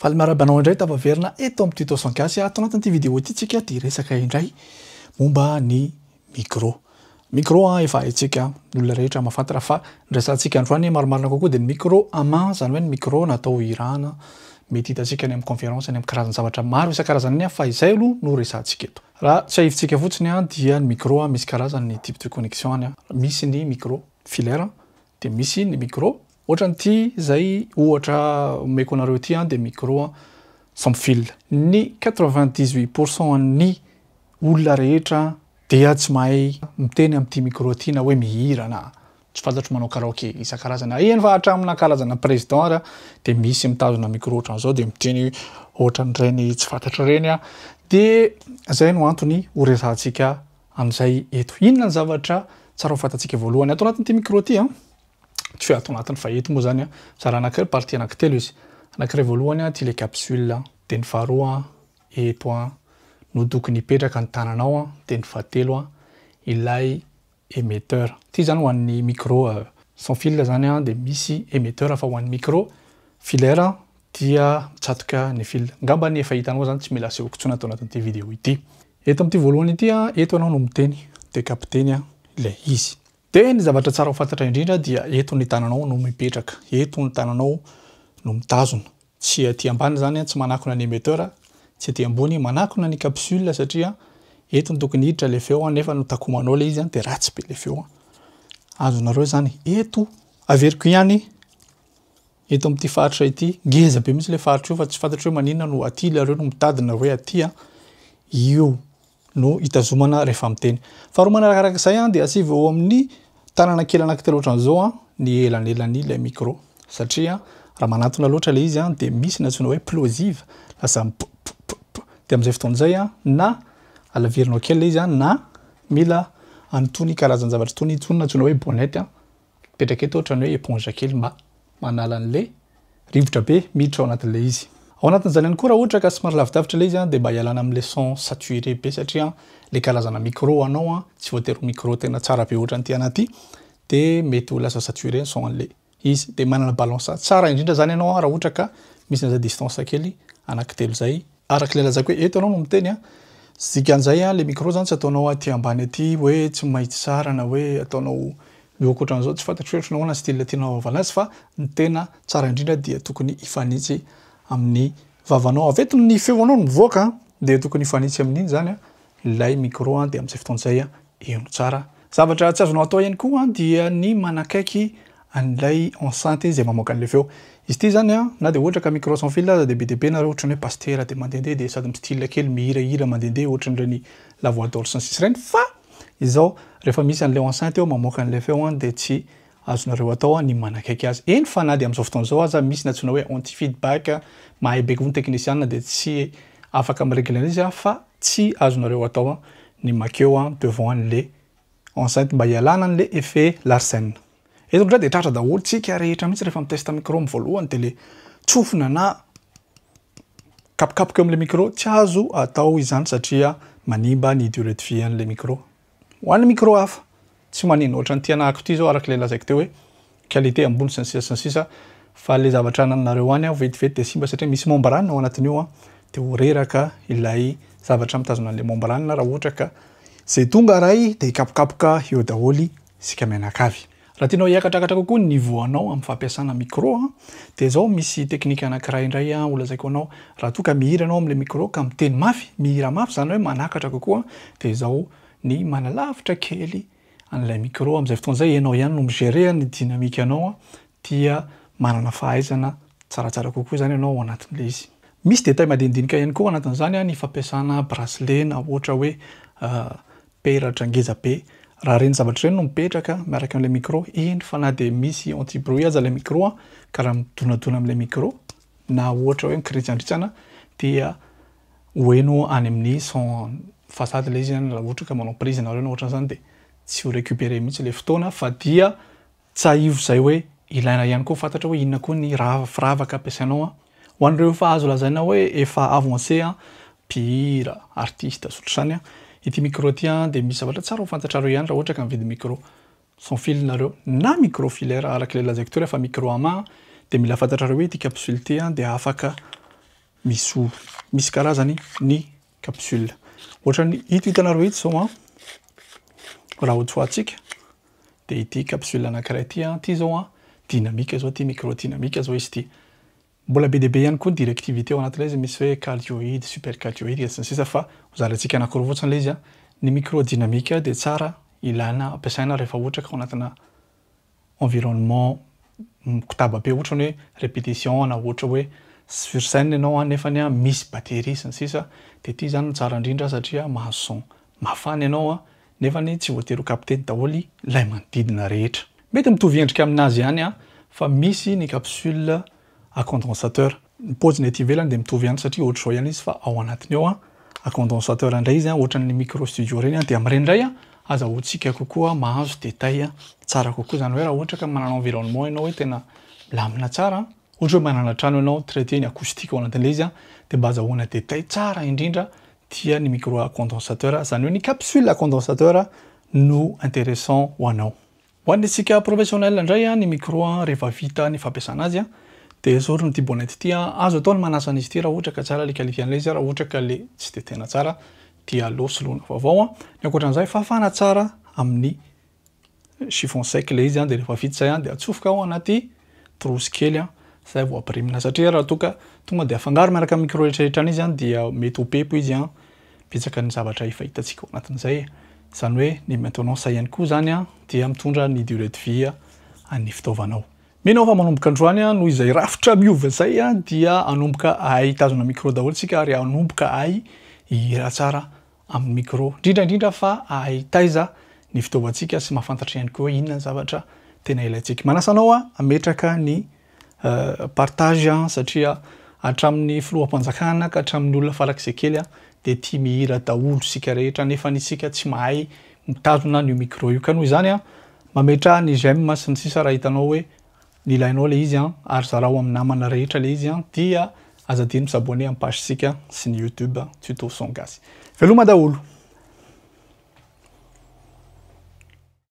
Faly miarahaba anao indray tafaverina eto amin'ny Tuto Son Gasy. Ato anatin'ity vidéo ity tsika dia hiresaka indray momba ny micro. Micro an, efa haintsika, ny olona rehetra mahafantatra fa ny resahantsika androany marimarina kokoa dia ny micro à main, izany hoe ny micro natao hirana, mety hitantsika any amin'ny conférence, any amin'ny karazan-javatra maro isan-karazany any fa izay aloha no resahantsika eto. Raha tsiahivintsika fotsiny an, dia ny micro misy karazany ny type de connexion any an, misy ny micro filaire dia misy ny micro ohatran'ity izay ohatra omeko anareo ity an, dia micro sans fil. Ny 98% an'ny olona rehetra dia tsy mahay miteny amin'ity micro ity na hoe mihira na tsy fantatro manao karaoke isan-karazany. Eny fa hatramina karazana président ary dia misy mitazona micro ohatran'izao dia miteny ohatran'ireny tsy fantatro ireny an. Dia izay no antony ho resahantsika an'izay eto. Inona ny zavatra tsara ho fantatsika voalohany ato anatin'ity micro ity an? Tsy hoe ato anatiny fa eto moa zany an. Mizara anankiray partie anankitelo izy. Anankiray voalohany an, ity ilay capsule an. Dia ny faharoa an, eto an, no tokony hipetraka ny tananao an. Dia ny fahatelo an, ilay émetteur. Ity zany ho an'ny micro sans fil zany an, dia misy émetteur fa ho an'ny micro filaire dia mitsatoka ny fil. Angamba ny efa hitanao zany tsy mila asehoko intsony ato anatin'ity vidéo ity. Eto amin'ity voalohany ity an, eto ianao no miteny, dia capteny an ilay izy. Dia ny zavatra tsara ho fantatra indrindra dia eto ny tananao no mipetraka, eto ny tananao no mitazona. Tsy aty ambany zany an, tsy manakona ny émetteur, tsy aty ambony manakona ny capsule satria eto no tokony hiditra ilay feo an, nefa notakomanao ilay izy an, dia ratsy be ilay feo an. Azonareo zany eto, averiko ihany, eto amin'ity faritra ity, ngeza be mihitsy ilay faritra io fa tsy fantatro hoe maninona no aty nareo no mitady na hoe aty an, io no hitazomana rehefa miteny. Faharoa manarakaraka izay an, dia asivo eo amin'ny tanana kely anankitelo ohatran'izao an, ny elanelan'ilay micro. Satria raha manantona loatra ilay izy an, dia misy ny antsoina hoe plosive, lasa p p p p. Dia amin'izay fotoana izay an, na alavirinao kely ilay izy an, na mila an'itony karazan-javatra itony, itony no antsoina hoe bonnette an, Mipetraka eto ohatran'ny hoe éponge kely mba manala an'le rivotra be miditra ao anatin'ilay izy. Ao anatin'izany ihany koa raha ohatra ka somary lavidavitra ilay izy dia mba hialana amin'ilay son saturé be satria ilay karazana micro anao tsy voatery ho micro tena tsara be ohatran'ity anah ity dia mety ho lasa saturé ny son an'ilay izy. Dia manana balance tsara indrindra izany ianao raha ohatra ka misy an'izay distance kely anankitelo izay. Araka ilay lazaiko hoe eto ianao no miteny an, tsy dikan'izay an, ilay micro izany tsy ataonao aty ambany aty hoe tsy mahitsy tsara na hoe ataonao mihoaka ohatran'izao, tsy fantatro hoe ohatran'ny ahoana ny style tianao hanaovana azy fa ny tena tsara indrindra dia tokony hifanitsy amin'ny vavanao. Avy eto ny feonao no mivoaka an, dia tokony hifanitsy amin'iny izany an ilay micro an, dia amin'izay fotoana izay an, heno tsara. Zavatra tsy azonao atao ihany koa dia ny manakaiky an'ilay enceinte izay mamoaka an'ilay feo. Izy ity izany an, na dia ohatra ka micro sans fil aza dia be dia be nareo ohatran'ny hoe pasitera dia mandehandeha dia sady mi-style kely mihirahira mandehandeha ohatran'ireny la voix d'or sy ny sisa ireny fa izao rehefa misy an'ilay enceinte eo mamoaka an'ilay feo an dia tsy azonareo atao ny manakaiky azy. Eny fa na dia amin'izao fotoana izao aza misy ny antsoina hoe anti feedback, mahay be koa ny teknisiana dia tsy afaka mi-regler an'izy fa tsy azonareo atao ny makeo devant an'le enceinte mba hialana an'le effet Larsen. Eto indray dia tratra daholo tsika rehetra mihitsy rehefa mi-test micro amin'ny voalohany dia le tsofina na kapokapoka eo amin'le micro, tsy azo atao izany satria manimba ny durée de vie an'le micro. Ho an'ny micro hafa, tsy manino, ohatran'ity anahako ity izao araka ilay lazaiko teo hoe qualité ambony sy ny sisa sy ny sisa fa le zavatra anananareo any vetivety dia simba satria misy membrane ao anatin'io an, dia ho reraka ilay zavatra mitazona an'ilay membrane raha ohatra ka izay tonga ray dia hikapokapoka eo daholo isika mianakavy. Raha tianao hiakatrakatra kokoa ny niveau anao amin'ny fampiasana micro an, dia izao misy technique anankiray indray an holazaiko anao, raha toa ka mihira ianao amin'ilay micro ka miteny mafy, mihira mafy izany hoe manakatra kokoa dia izao ny manalavitra kely an'ilay micro, amin'izay fotoana izay ianao ihany no mi-gérer ny dynamique anao dia manana fahaizana tsaratsara kokoa izany ianao ao anatin'ilay izy. Misy détail madinidinika ihany koa ao anatin'izany ny fampiasana bracelet na ohatra hoe peratra ngeza be. Raha ireny zavatra ireny no mipetraka miaraka amin'ilay micro, eny fa na dia misy anti bruit aza ilay micro ka raha midonadona amin'ilay micro na ohatra hoe mikirintsandrintsana dia ho heno any amin'ny son façade ilay izy raha ohatra ka manao prise nareo na ohatran'izany dia tsy ho récupérer mihitsy ilay fotoana fa dia Tsahivo izay hoe ilaina ihany koa fantatra hoe inona koa ny firavaka ampiasainao an. Ho an'ireo efa azo lazaina hoe efa avancé an, mpihira, artiste sy ohatr'izany an, ity micro ity an dia misy zavatra tsara ho fantatrareo ihany raha ohatra ka mividy micro sans fil nareo na micro filaire araka ilay lazaiko teo rehefa micro à main dia mila fantatrareo hoe ity capsule ity an dia afaka. Misy misy karazany ny capsule. Ohatran'ny ito hitanareo ito zao an, raha hotsoahantsika de ity capsule anankiray ity an, ity zao an dynamique zao ity, micro dynamique zao izy ity. Mbola be dia be ihany koa ny directivité ao anatin'ilay izy, misy hoe cardioïde, super cardioïde sy ny sisa fa hozarantsika anankiroa fotsiny ilay izy an. Ny micro dynamique dia tsara ilaina ampiasaina rehefa ohatra ka ao anatina environnement mikotaba be, ohatra ny hoe répétition na ohatra hoe sur scène ianao an, nefany an misy batterie sy ny sisa, dia ity zany no tsara indrindra satria mahazo son mafana ianao an, nefany tsy voatery ho capté daholo ilay manodidina rehetra. Mety mitovy endrika aminazy ihany an, fa misy ny capsule à condensateur. Ny paoziny aty ivelany dia mitovy ihany satria ohatr'izao ihany izy fa ao anatiny ao an, à condensateur indray izy an, ohatran'ny micro studio ireny an, dia amin'ireny indray an, azahoantsika kokoa mahazo détail tsara kokoa, izany hoe raha ohatra ka manana environnement ianao hoe tena milamina tsara an, ohatra hoe manana trano ianao traiter ny acoustique ao anatin'ilay izy an, dia mba azahoana détail tsara indrindra dia ny micro à condensateur, izany hoe ny capsule à condensateur no intéressant ho anao. Ho an'ny antsika professionnel indray an, ny micro an, rehefa vita ny fampiasana azy an, dia esorina ity bonnette ity an, azo atao ny manasa an'izy ity raha ohatra ka tsara le qualité an'ilay izy, raha ohatra ka le tsy dia tena tsara dia aleo soloina vaovao an. Ny ankoatran'izay, fafana tsara amin'ny chiffon sec ilay izy an, dia rehefa vita izay an, dia atsofoka ao anaty trousse kely an, izay vao ampirimina, satria raha toa ka tonga dia afangaro miaraka amin'ny micro rehetrarehetra any izy an, dia mety ho pepo izy an, betsaka ny zavatra efa hitantsika ao anatin'izay, izany hoe ny maintenance ihany koa izany an, dia mitondra ny durée de vie an'ny fitaovanao. Mino aho fa manomboka androany an, noho izay rafitra miova izay an, dia hanomboka hahay hitazona micro daholo isika ary hanomboka hahay hihira tsara amin'ny micro, indrindra indrindra fa hahay hitaiza ny fitaovantsika sy mahafantatra ihany koa hoe inona ny zavatra tena ilaintsika. Manasa anao aho hametraka ny partage satria hatramin'ny filoham-panjakana ka hatramin'ny olona farak'izay kely dia tia mihira daholo isika rehetra nefa isika tsy mahay mitazona an'io micro io, ka noho izany mametraha ny j'aime sy ny sisa raha hitanao hoe nilainao ilay izy ary zarao amin'ny namana rehetra ilay izy, dia aza adino mi-s'abonner amin'ny page-tsika sy ny YouTube Tuto Son Gasy. Veloma daholo!